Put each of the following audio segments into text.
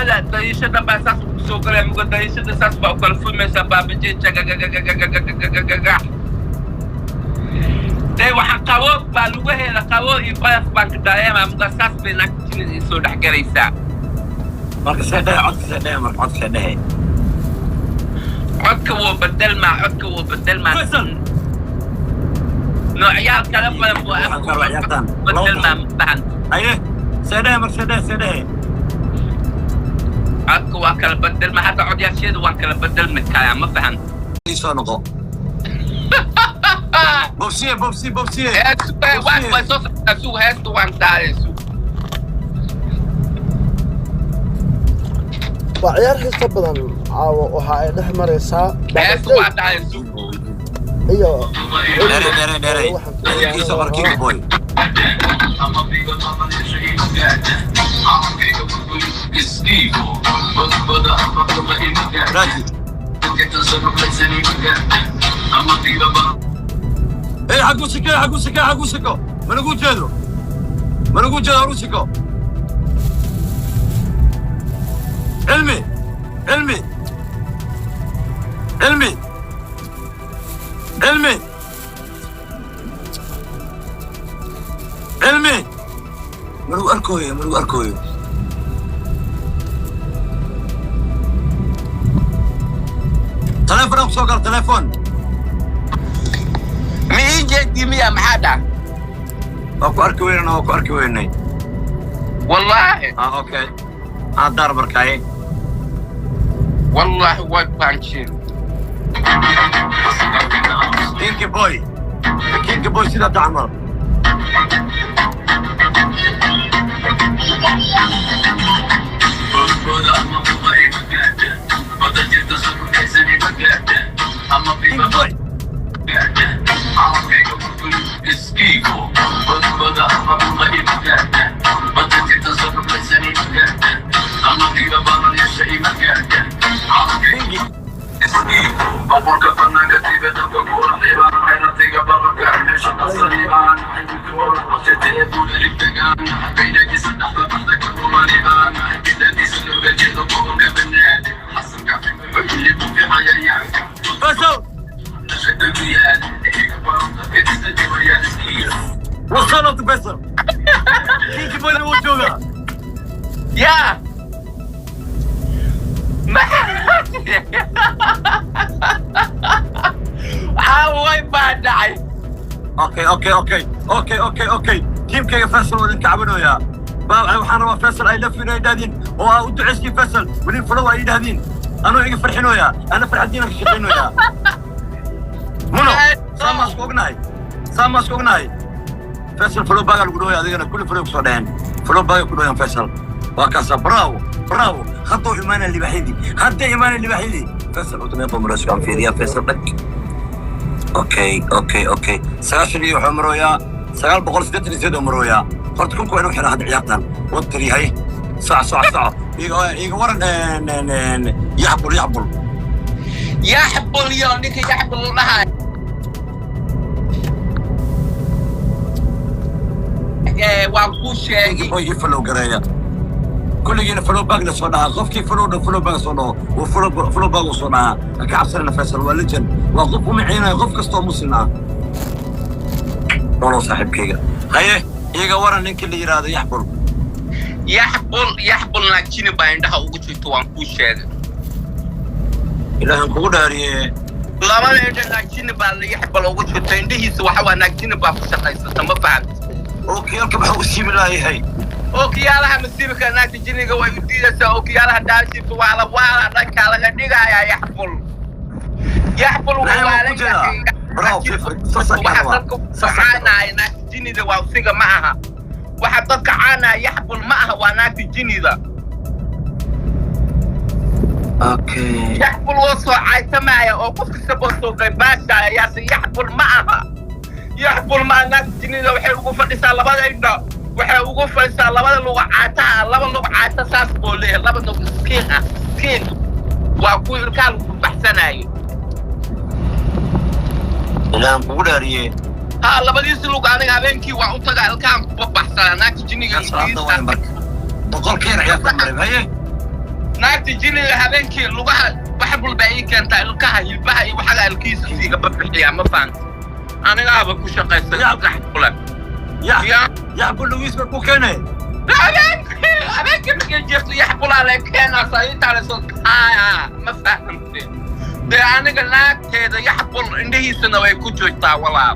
Dariishada baa saas ugu soo galaya, muga dariishada saas baa u kala furmaysaa, baabajeeja gagagagagagagagaga. Dee waxa qabo baa lugaheeda qabo iyo baraf baan ka dareemaa, muga saas bay naagta jinida isoo dhex galaysaa. Marka see dhehe codka, see dhehe marka codka, see dhehe? Codka wuu bedelmaa, codka wuu bedelmaa. Faisal. Noocyaal kala badan buu Waxaan afku ka rabaa ciyaartan. bedelmaa, ma fahan? Haye, see dhehe marka, see dhehe, see dhehe? Codka waa kala bedelma hadda, codyaasheeda waan kala bedelmi karaa, ma fahan? Ii soo noqo, bobsiye, bobsi, bobsiye. Heestu waa soo socotaa, sug, heestu waan daaray, sug. Waa ciyaar xiiso badan caawo, waxa ay dhex maraysaa Heestu waa daaray, sug. iyo Dheere, dheere, dheere. Kiisa qor, King Boy. Raji. Hey, xaguu sikee, xaguu sikee, xaguu siko? Managu jeedo, managu jeedo, horu siko. Cilmi, cilmi, cilmi, cilmi, cilmi, managu arkooyo, managu arkooyo. Telefoon ku soo gal, telefoon. Ma ii jeedii miya? Maxaa dhac? Waa ku arki weynana, waa ku arki weynay. Wallaahi. Ah, okay, ah, daar markaaye. Wallaahi way baanjeen. Kinki Boy, Kinki Boy, sidaa camal. King Boy. Kingi. Faisal. Wasalatu Faisal. Kinki Boy wuu joogaa. Yaa maxaa way baa dhacay? Okay, okay, okay, okay, okay, okay. Tiimkayga Faisal waa idinka cabinoyaa. Waxaan rabaa Faisal I love you inay yidhahdiin oo aa u ducaysiin Faisal, weli follow ay yidhahdiin. Anuu iga farxinoyaa, ana farxadiina ka shaqaynoyaa. Muno, saa maa isku ognahay, saa maa isku ognahay. Faisal follow baagaa lagu dhahaya, adigana kulli follow kusoo dhaheen. Follow baagaa ku dhahayaan Faisal. Waa kaasaa, bravo, bravo. Hadduu imaanaya libaaxyadii, hadday imaanaya libaaxyadii. Faisal horta meeqa marayso aan fiiriyaa Faisal dhag. Okay, okay, okay. 90 iyo wuxuu marooyaa 988 oo marooyaa. Horta kunku waa inuu xiraa hadda ciyaartan. Watar yahay. Soco, soco, soco. Iga waran yaxbul, yaxbul. Yaxbul yo ninka yaxbul u dhahay waan kuu sheegay. Boy ii follow gareeya. Kulligiina follow back la soo dhahaa. Qofkii follow dho follow back soo dhaho. Wuu follow, follow back uu soo dhahaa. Ha ka cabsanina, Faisal waa legend. Waa qof u maciinaya qof kasta oo muslim ah. Nolow saaxiibkayga. Haye, iga waran ninkii la yidhaahdo yaxbul. Yaxbul, yaxbul naajini baa indhaha ugu jirto, waan kuu sheegay. Ilaahan kugu dhaariye. Labada indha naajini baa la yaxbul ugu jirto, indhihiisa waxa waa naajini baa ku shaqaysata, ma fahamta? Oo kiyalka maxuu u siibi laayahay? Ookiyaalaha masiibka naagta jiniga way u diidaysaa, ookiyaalaha daashiibka waa la waala dhankaa laga dhigayaa. Yaxbul, yaxbul. Maxay waa ku jiraa? Bravo, FIFA. Sasa ka Waxa rabaa. dadka Sasa ka rabaa. caanaya naagta jinida waa usiga ma aha, waxa dadka caanaya yaxbul ma aha, waa naagta jinida. Okay. Yaxbul woo soo caytamaya oo qof kastaba soo qaybaashaya, yaase yaxbul ma aha, yaxbul ma aha. Naagta jinida waxay ugu fadhisaa labada indho, waxay ugu fadhisaa labada lugo caataha, laba lugo caata saas buu leeyahay, laba lugo iskiin ah, iskiin waa kuwii ilkaha lagu baxsanayo. Ilaahan kugu dhaariye. Ha, labadiisi lug aniga habeenkii waa u tagaa, ilkahan kuba baxsanaa naagta jiniga. Kan salaada waay marka. 100 keer ciyaartan maray. Haye. Naagta jiniga habeenkii lugaha wax baa ii keentaa, ilkaha, hilbaha iyo waxaga ilkihiisa siiga babixiyaa, ma fahanta? Anigaaba ku shaqaysta yaxbula. Yaxbul lugiis ba ku keenay. Habeenkii markay jirto yaxbulaa la keenaa, sariirtaa la soo kaaya, ma fahamte? Dee aniga naagteeda yaxbul indhihiisana way ku joogtaa, walaal.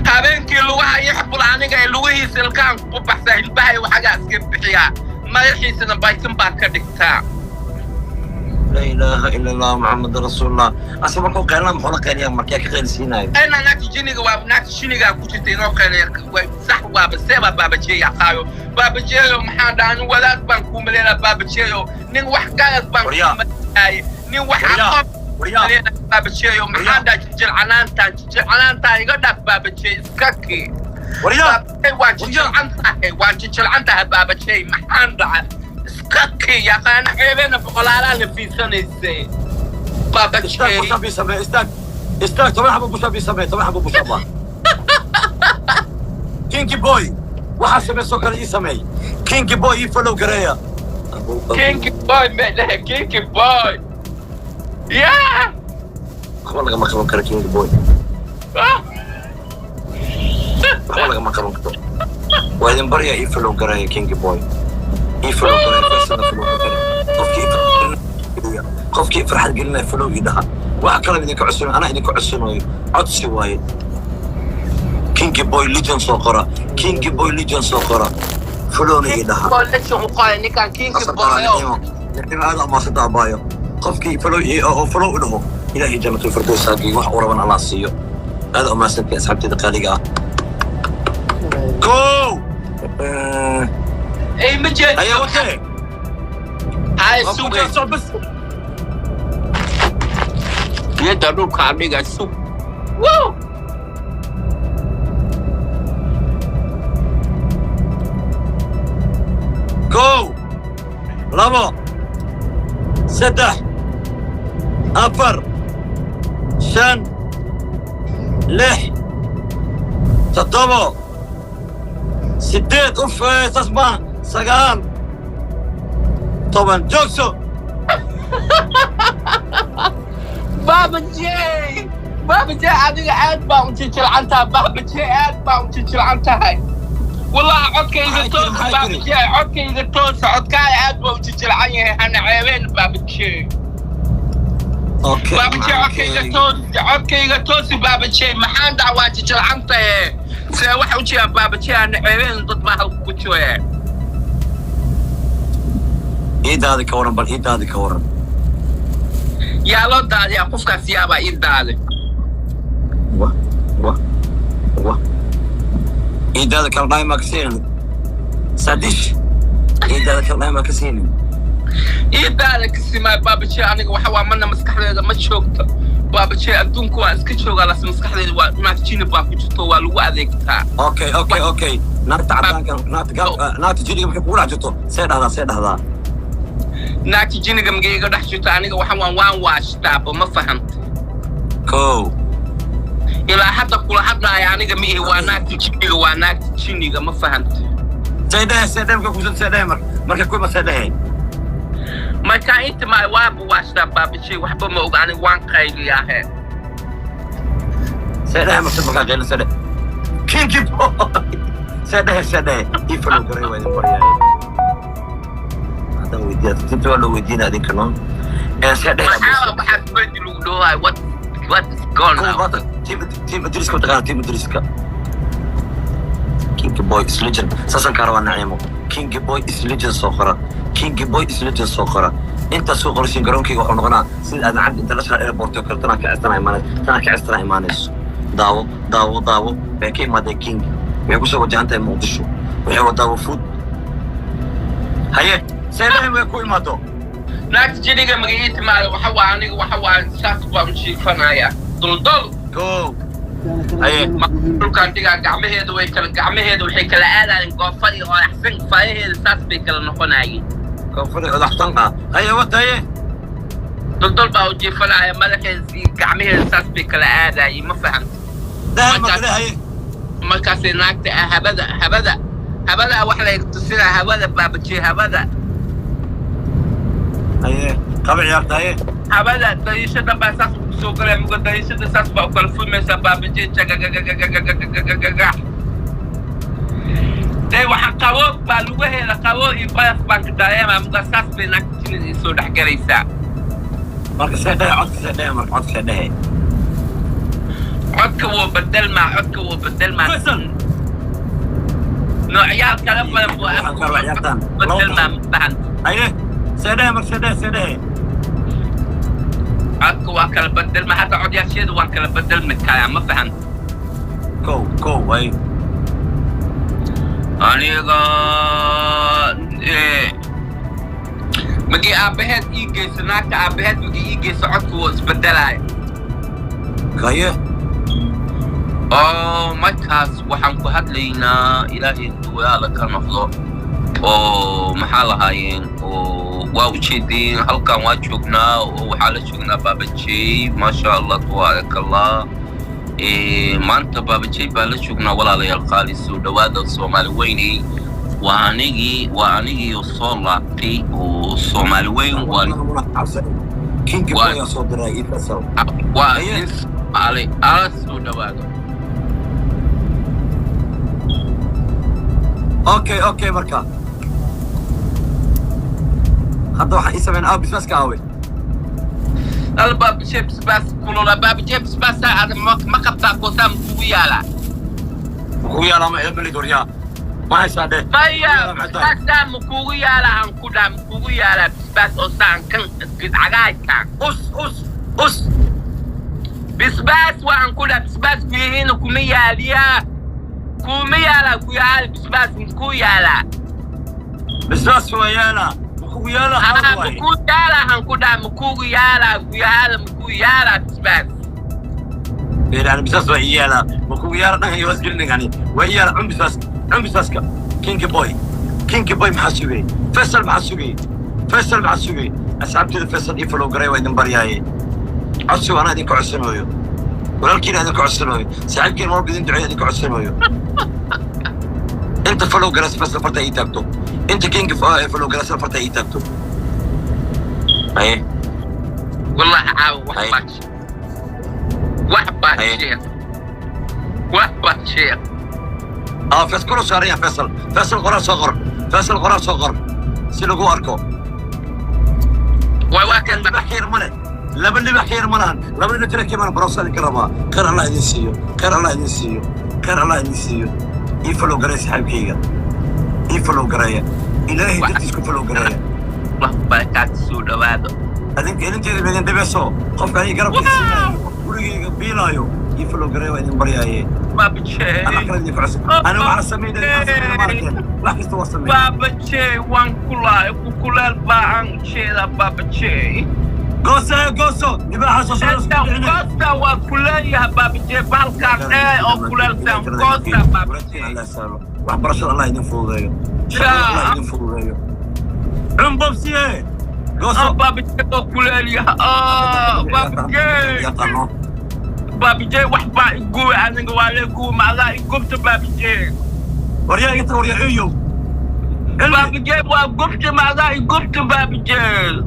Habeenkii lugaha yaxbul aniga ee lugihiisa ilkahan ku baxsaa, hilbaha iyo waxagaa iska bixiyaa, madaxiisana baytin baa ka dhigtaa. Laa ilaaha ila Allah, Maxamed rasuulullah. Asa markuu qeylana muxuu la qeyliyaa? Markee ka qeylsiinayo? Ena naagta jiniga waa naagta shinigaa ku jirta inoo qeylaya. Sax waaba seeba Baabajeeya qaayo. Baabajeeyo, maxaan dhahaa? Nin wadaad baan kuu maleynaa, Baabajeeyo, nin wax galad baan kuu maleynaaye, nin wax aqoon maleynaa. Baabajeeyo, maxaan dhahaa? Jijilcanaantaan, jijilcanaantaan iga dhaaf, Baabajeey, iska kii. Waa jijilcan tahay, waa jijilcan tahay, Baabajey. Maxaan dhaca? Iska kii yaqaana ceebeena boqolaalaa la fiirsanaysay, Baabajey. Istaag, istaag, 10 xabo push-up ii samee, 10 xabo push-up ah. Kinky Boy, waxaa sameysoo kale ii sameey. Kinky Boy ii follow gareeya. Kinky Boy meedhahe, Kinky Boy, yeah. Waxba lagama qaban karo Kinky Boy, waxba lagama qaban karo. Waa idin barya, ii follow gareeya. Kinky Boy ii follow gareeya, Faysalna follow gareeya. Qofkii farxad gelinaya follow ii dhaha. Waxa kale idinka codsan, anaa idinka codsanayo, codsi waaye. Kinky Boy Legend soo qora, Kinky Boy Legend soo qora, followna ii dhaha. Ninkaan Kinky Boy. Nicimo, aad amaasada abaayo. Qofkii follow oo follow u dhaho, Ilaahay jannatul firdaws ha geeyo, wax uu raban Allah siiyo. Aad umaasantii, asxaabteeda qaaliga ah. Kow. Ey, ma jeed. Ayaa watee. Hay, sugay. Soo bas. Yadda dhulka adhiga, sug. Woo! Kow, labo, saddex, afar, shan, lix, toddobo, sideed, uf, saas maaha, 9, 10, joogso. Baba J, Baba J, adiga aad baa u jijilcan tahay. Baba J, aad baa u jijilcan tahay wallahi. Codkayga Maxay tiri, toosa. maxay Baba tiri? J, codkayga toosa, codkaaga aad baa u jijilcan yahay. Hana ceebeen, Baba J. Okay. Baba J, codkayga toosi, codkayga toosi. Baba J, maxaan dhac? Waa jijilcan tahay, see waxa u jiraan? Baba J, hana ceebeen, dad baa halka ku jooya. Iidaadi ka waran bal, iidaadi ka waran. Yaa loo daadiyaa qofkaas? Yaabaa ii daaday. Wa wa wa, iidaada kala dhahay maa ka siinin sadish, iidaada kala dhahay maa ka siinin. Ii daada kasimaay, Baba J. Aniga waxa waa mana maskaxdeeda ma joogto, Baba J. Adduunku waa iska joogaa, las maskaxdeeda waa naag jini baa ku jirto, waa lagu adeegtaa. Okay, naagta cadaanka, naagta naagta jiniga markay kugu dhex jirto, see dhahdaa, see dhahdaa? Naagta jiniga magay iga dhex jirto, aniga waxa waan waashtaaba, ma fahanta? Kow. Ilaa hadda kula hadlaaya aniga ma ihi, waa naagta jiniga, waa naagta jiniga, ma fahanta? See dhehe, see dhehe, markay kusan, see dhehe, markay ku ima, see dhehe. Markaa inta ma waaba waashtaa, Baba J, waxba ma oga aniga, waan qayliyaahe. See dhehe marka markaa qeylin, see dhehe. Kinky Boy, see dhehe, see dhehe, ii follow garay, waa idin baryaaya. Haddaan weydiiya tinta waa loo weydiina adinka no ee see dhehe. Maxaa waxaa kubedi lagu dhawaay? What is going on? Team Idriska mataqaana? Team Idriska, Kinky Boy is legend, saasaan kaa rabaa. Naciimo, Kinky Boy is legend soo qora, Kinky Boy is legend soo qora. Intaas soo qoraysiin, garoonkayga wuxuu noqonaa sida Aadan Cabdi International Airport oo kale. Tanaa ka cistanaa imaanayso, tanaa ka cistanaa imaanayso. Daawo, daawo, daawo. Waxay ka imaadeen King, waxay kusoo wajahan tahay Muqdisho, waxay wadaa wafuud. Haye, seedahin way ku imaado. Naagta jiniga magaii timaada, waxa waa aniga waxa waa saas baan u jiifanaya duldul. Go. Haye. Dhulkaan dhigaa, gacmaheeda way kala, gacmaheeda waxay kala aadayeen goofadii oo axsan, faayaheeda saas bay kala noqonayeen. Koonfur odaxtan ah, haye, wata, haye. Duldul baa u jiifanaya, madaxeeda iyo gacmaheeda saas bay kala aadayeen, ma fahamta? Dahe makale, haye. Markaasay naagta ah habada, habada, habada wax lay tusinaa, habada, Baabajee, habada. Haye, qaba ciyaarta, haye. Hawada dariishada baa saas ugu soo galaya. Muga dariishada saas baa u kala furmaysaa, Baabajey. Jagagagagagagagaga dee waxa qabo baa lugaheeda qabo iyo baraf baan ka dareemaa. Muga saas bay naagta jinida isoo dhex galaysaa. Marka see dhehe codka, see dhehe marka codka, see dhehe. Codka wuu bedelmaa, codka wuu bedelmaa. Faisal. Noocyaal kala badan buu Waxaan ka rabaa ciyaartan. bedelmaa, ma fahan? Haye, see dhehe marka, see dhehe, see dhehe. Codka waa kala bedelma hadda, codyaasheeda waan kala bedelmi karaa, ma fahan? Kow kow, haye. Aniga magii aabbaheed ii geyso, naagta aabbaheed magii ii geyso, codka wuu isbedelaya. Haye. Oo markaas waxaan ku hadlaynaa Ilaahay duwaala ka noqdo oo maxaa lahaayeen oo waa ujeedeen. Halkan waa joognaa oo waxaa la joognaa Baabajey, maasha Allah, tabaaraka Allah. Maanta Baabajey baa la joognaa. Walaalayaal qaali, soo dhawaada Soomaali weyney. Waa anigii, waa anigii oo soo laabtay oo Soomaali weyn waa Kinki boyaa soo diray ii Faisal. Waa nin Soomaali ala soo dhawaado. Okay, marka hadda waxaan ii sameyn aa bisbaaska aawe. Al Baabajey bisbaas kulula, Baabajey bisbaasaa aad ma qabtaa? Koosaa makugu yaalaa? Kugu yaalaa ma eebelid waryaa, ma haysaa dheh. Maya, bisbaasaa makugu yaalaa? Aan ku dhaa makugu yaalaa bisbaas oo saan kan cagaarka? Us us us. Bisbaas waan ku dhaa, bisbaas guyihiina kuma yaaliyaa? Kuma yaalaa guyahaada bisbaas makuu yaalaa? Bisbaas waa yaalaa, makugu yaalaa? Haa. Haa waay. Makuu yaalaa aan ku dhaa, makugu yaalaa guyahaada, makuu yaalaa bisbaas? Yani bisbaas waa ii yaalaa, makugu yaala dhanka iyo hoosgelin yani waa ii yaala. Cun bisbaas, cun bisbaaska. Kinki boy, kinki boy, maxaa sugay? Faisal maxaa sugay? Faisal maxaa sugay? Asxaabteeda, Faisal ii follow garay, waa idin baryaaye. Codsigu anaa idinka codsanooyo, walaalkiina idinka codsanooyo, saaxiibkiina walba idin duceeya idinka codsanooyo. Inta follow garas Faisal farta ii taagto, inta kinki follow garas farta ii taagto. Haye. Wallahi caawa wax Ay. baa wax baa Ay. sheekh, wax baa sheekh. Aa Faisal kor u saaran yahay. Faisal, Faisal qoraal soo qor, Faisal qoraal soo qor si lagu arko. Waa kan. Libax ka yar ma leh, laba libax ka yar ma lahan, laba nin tira kemana baroosa idinka rabaa. Khayr Allah idin siiyo, khayr Allah idin siiyo, khayr Allah idin siiyo. Ii follow gareeya saaxiibkayga, ii follow gareeya, Ilaahay dartiis ku follow gareeya. Wax barakaad, soo dhawaado. Adinka ilinteeda ma idin dhibayso? Qofka aniga garabka siinaayo, gurigayga biilaayo, ii follow gareeya, waa idin baryaaye. Baabajey. Ana kale idin kocodsan, ana waxaa sameynaya, maaragteen, wax kasta waa sameynaya. Baabajey, waan kulaay ku kuleel baa aan ujeedaa, Baabajey. Gooso, gooso, libaaxa soo socda isku dhicina. Goosta waa kuleelyaha, Baabajey, bahalkaan ee oo kuleelsan goosta, Baabajey. Waxbarashada Allah idin fududeeyo, shaqada Allah idin fududeeyo. Cunbobsiye, gooso. Baabajey oo kuleelyaha, Baabajey. Yaqaano. Baabajey, wax baa iguwe aniga, waa la guwe maadaa igubta, Baabajey. Waryaa iga tag, waryaa eeyow cilmi. Baabajey, waa gubta maadaa igubta, Baabajey.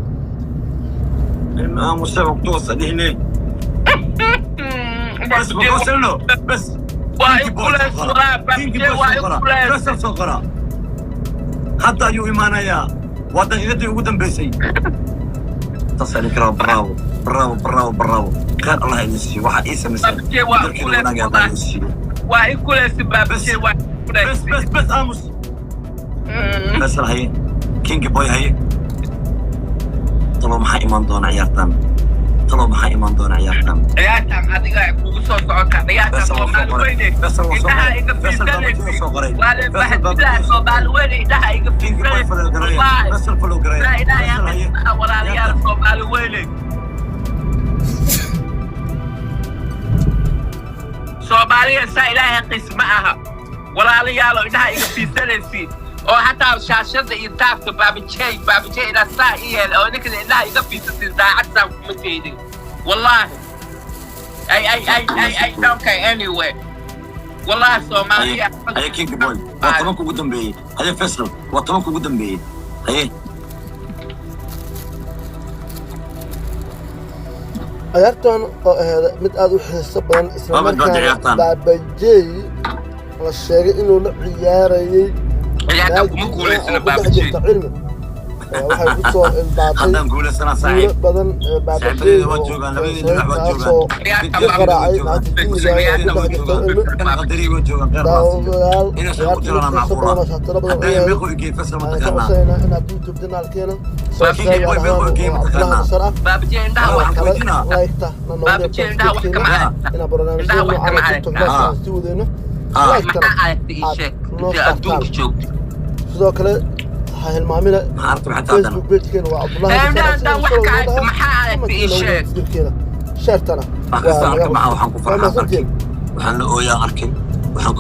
Cilmi aamuse waqtuusa dhihne bas. Goosanno bas. Waa ikuleelsuraa, Baabajey, waa ikuleels. Faisal soo qora, hadda ayuu imaanayaa, waa daqiiqadii ugu dambeysay. Taas idin karaa. Bravo, bravo, bravo, bravo, khayr Allah idin siiyo, waxaa ii samayseen. Baabajey, waa darkiina wanaag Allah idin siiyo. Waa ikuleelsi, Baabajey, waa bes. ikuleelsi. Bes bes, aamus. Faisal haye, Kingi boy haye. Talo maxaa imaan doona ciyaartan? Talo maxaa imaan doona ciyaartan? Ciyaartan adiga kugu soo socota, ciyaartan Faisal waa soo Soomaali qoray. weyne. Faisal waa soo Indhaha qoray. iga Faisal Baabajey soo qoray. fiirsanaysi waa la Faisal bahdilaha. Baabajey. Soomaali weyne indhaha iga Kingi boy fiirsanaysi. follow gareeya. Wallaahi. Faisal follow gareeya. Laa ilaaha Faisal haye. illa, walaalayaal Soomaali weyne, Soomaaliya saa Ilaahay qis ma aha. Walaalayaalo, indhaha iga fiirsanaysiin oo hataa shaashada iyo taabka, Baabajey, Baabajey, ilaa saa i yeel oo ninkana indhaha iga fiirsatin, daacad saan kuma teedin wallaahi. Ay ay ay ay ay, okay, anyway, wallahi Soomaaliya. Haye Kingi boy, waa 10-ka ugu dambeeyey. Haye Faisal, waa 10-ka ugu dambeeyey, haye. Ciyaartan oo ahayd mid aada u xiiso badan, Waa badbaaday islamarkaana ciyaartan. Baabajey la sheegay inuu la ciyaarayay Ciyaartan kuma guulaysano, oo ku dhex Baabajey. jirta cilmi ayaa waxay ku soo ildaatay Haddaan guulaysanaa, guulo saaxiib. badan ee Baabajey Saaxiibadeeda waa oo joogaan, labadii dhinac waa joogaan. taasoo Ciyaartan ku baa garaacay naagta jinniga oo ku dhex jirta cilmi. Kan qadari waa joogaan, qeyr baa siiyo. Daawadayaal, Inay soo ciyaarta mid jiraan xiiso macquul badan ah. oo shaatiro badan Hadday u meeqo igey Faisal waxaan ka mataqaanaa. codsanaynaa inaad YouTube channelkeena subscribe Boy, meeqo dhahdaan igey oo Cabdullahi mataqaanaa. Basar ah. Baabajey indhaha Waxaan wax ku kale weydiinaa. like-ta na noogu Baabajey indhaha wax kama aragta. inaan barnaamijyada Indhaha wax noocan kama oo TikTok aragta. live aan sii wadayno, Ah. like-tana Maxaa aragta ii aad sheeg noo inta saartaan. adduunka joogto. Sidoo kale ha hilmaamina Maxaa aragta, maxay tahay haddana? Facebook pagekeena waa Cabdullahi Eh, Basar. indhaha wax ka aragta, maxaa aragta ii sheeg. Jirkeena share-tana Wax kasta waa arka naga maxaa, waxaan ku waa farxaan arkay. mahadsantihiin. Waxaan la ooyaa arkay. Waxaan